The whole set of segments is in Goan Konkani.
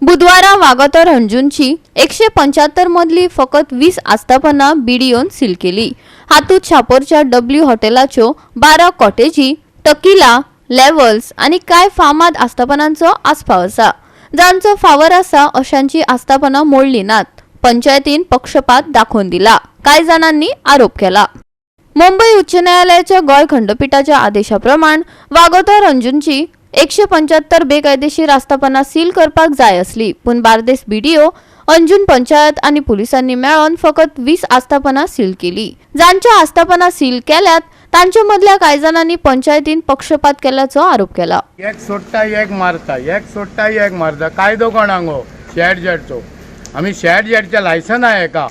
बुधवारा वागातोर हणजूणची 175 मदली फकत 20 आस्थापनां बीडीओन सील केली. हातूंत शापोरच्या डब्ल्यू हॉटेलाच्यो 12 कॉटेजी, टकिला लेव्हल्स आनी कांय फामाद आस्थापनांचो आस्पाव आसा. जांचो फावर आसा अशांची आस्थापनां मोडली नात. पंचायतीन पक्षपात दाखोवन दिला, कांय जाणांनी आरोप केला. मुंबई उच्च न्यायालयाच्या गोंय खंडपीठाच्या आदेशा प्रमाण वागातोर हणजूणची 175 बेकायदेशीर आस्थापनां सील करपाक जाय आसली, पूण बार्देस बीडीओ, अंजून पंचायत आनी पुलिसांनी मेळोन फकत 20 आस्थापनां सील केली. जांच्यो आस्थापनां सील केल्यात तांचे मदल्या कांय जाणांनी पंचायतीन पक्षपात केल्याचो आरोप केला. एक सोडटा एक मारता, एक सोडटा एक मारता. कायदो कोणाक हो शेड जेडचो? आमी शेड जेडचें लायसन आहा हेका.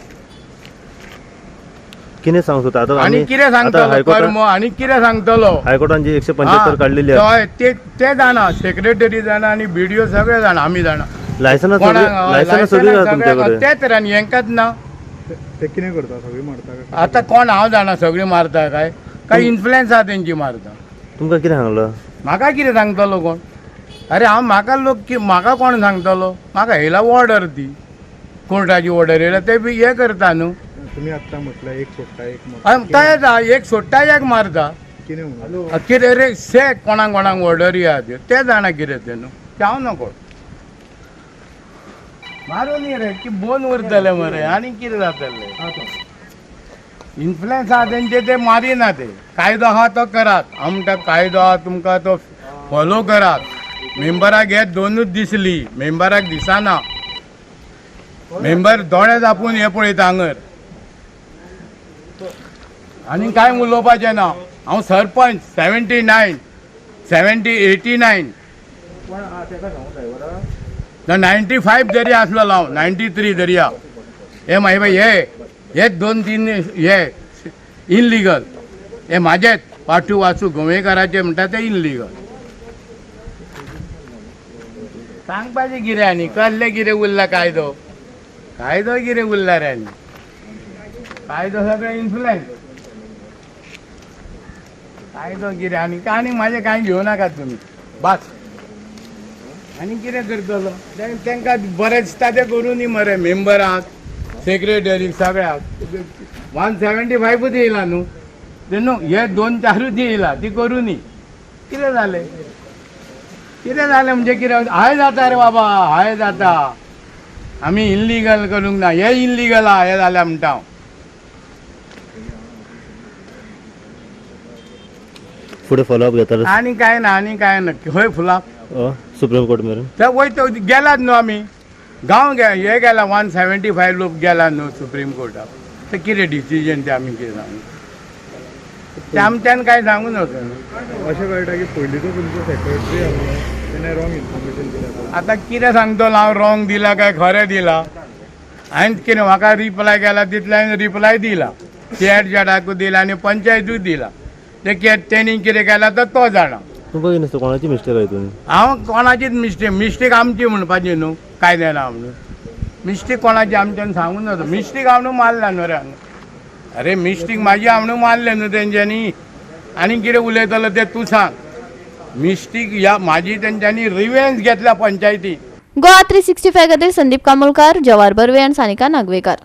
कितें सांगू सोदता आतां? आनी आमी कितें आतां सांगतलो? हायकोर्टान कर्म आनी कितें सांगतलो? हायकोर्टान जी 175 काडलेली आहा. हय, ते ते जाणा, सेक्रेटरी जाणा आनी बीडीओ सगळे जाणा, आमी जाणा. लायसनां सगळीं, कोणाक लायसनां सगळीं आहा तुमचे कडेन. तेच रे, आनी हेंकाच ना. ते कितें करता? सगळी मारता काय? आतां कोण हांव जाणा सगळीं मारता काय काय इन्फ्लुएन्स आहा तेंची मारता. तुमकां कितें सांगलां? म्हाका कितें सांगतलो कोण? अरे हांव म्हाका लोक म्हाका कोण सांगतलो? म्हाका येयला ऑर्डर, ती कोर्टाची ऑर्डर येयला, ते बी हे करता न्हू. तुमी आत्तां म्हटलें एक सोडटा एक मारता. तेंच आहा, एक सोडटा एक मारता. कितें म्हणून? कितें रे से कोणाक कोणाक ऑर्डरी आहा त्यो, ते जाणा कितें तें न्हू, ते हांव नको मारून न्ही रे की बोन उरतले मरे. आनी कितें जातलें? इन्फ्लुएन्स आहा तेंचे, ते मारिना ते. कायदो आहा तो करात. हांव म्हणटा कायदो आहा तुमकां तो फॉलो करात. मेंबराक हे दोनूच दिसली, मेंबराक दिसना. मेंबर दोळे दापून हे पळयता हांगर. आनी कांय उलोवपाचें ना. हांव सरपंच 79 70 89 ना 95 जरी आसलो हांव, 93 जरी हा. हे मागीर बाय, हे हे दोन तीन हे इनलिगल, हे म्हाजेच पाटू वासू गोवेकाराचे म्हणटा ते इनलिगल. सांगपाचें कितें आनी कसलें कितें उरला? कायदो कायदो कितें उरला रे? आनी कायदो सगळें इन्फ्लुएन्स. कायदो कितें आनी आनी म्हाजें कांय घेवं नाकात तुमी, बस. आनी कितें करतलो? तांकां बरें दिसता तें करूं मरे. मेंबराक, सेक्रेटरीक, सगळ्याक 175ूच येयला न्हू ते, न्हू हे दोन चारूच येयला, ती करूं न्ही. कितें जालें? कितें जालें म्हणजे कितें हाय जाता रे बाबा, हाय जाता. आमी इनलिगल करूंक ना, हे इनलिगल आहा हे जाल्यार म्हणटा हांव. फुडें फॉलोअप घेतले? आनी कांय ना, आनी कांय ना. खंय फुलां? सुप्रीम कोर्ट मेरेन. ते वयता गेलात न्हू आमी, गांव गे हे गेला, 175 लोक गेला न्हू सुप्रीम कोर्टाक. ते कितें डिसिजन ते आमी कितें सांगू? ते आमच्यान कांय सांगू नजो न्हू. अशें कळटा की पयलींचो तुमचो सेक्रेटरी आसलो तेणें रॉंग इन्फॉर्मेशन दिला. आतां कितें सांगतलो हांव? रॉंग दिला काय खरें दिला? हांवें कितें म्हाका रिप्लाय केला तितले हांवें रिप्लाय दिला. शेट जेडाकूय दिला आनी पंचायतूय दिला. ते कितें तेणी कितें केलां तर तो जाणा. तुमकां कितें दिसता, कोणाची मिस्टेक आहा हितून? हांव कोणाचीच मिस्टेक, मिस्टेक आमची म्हणपाची न्हू, कांय जाणा म्हणून मिस्टेक कोणाची आमच्यान सांगू नजो. मिस्टेक हांव न्हू मारला न्हू रे हांगा. अरे मिस्टेक म्हाजी, हांव न्हू मारलें न्हू तेंच्यांनी. आनी कितें उलयतलो तें तूं सांग. मिस्टेक ह्या म्हाजी, तेंच्यांनी रिवेंज घेतल्या पंचायती. गोवा 365 खातीर संदीप कामोलकार, जवाहर बर्वे आनी सानिका नागवेकार.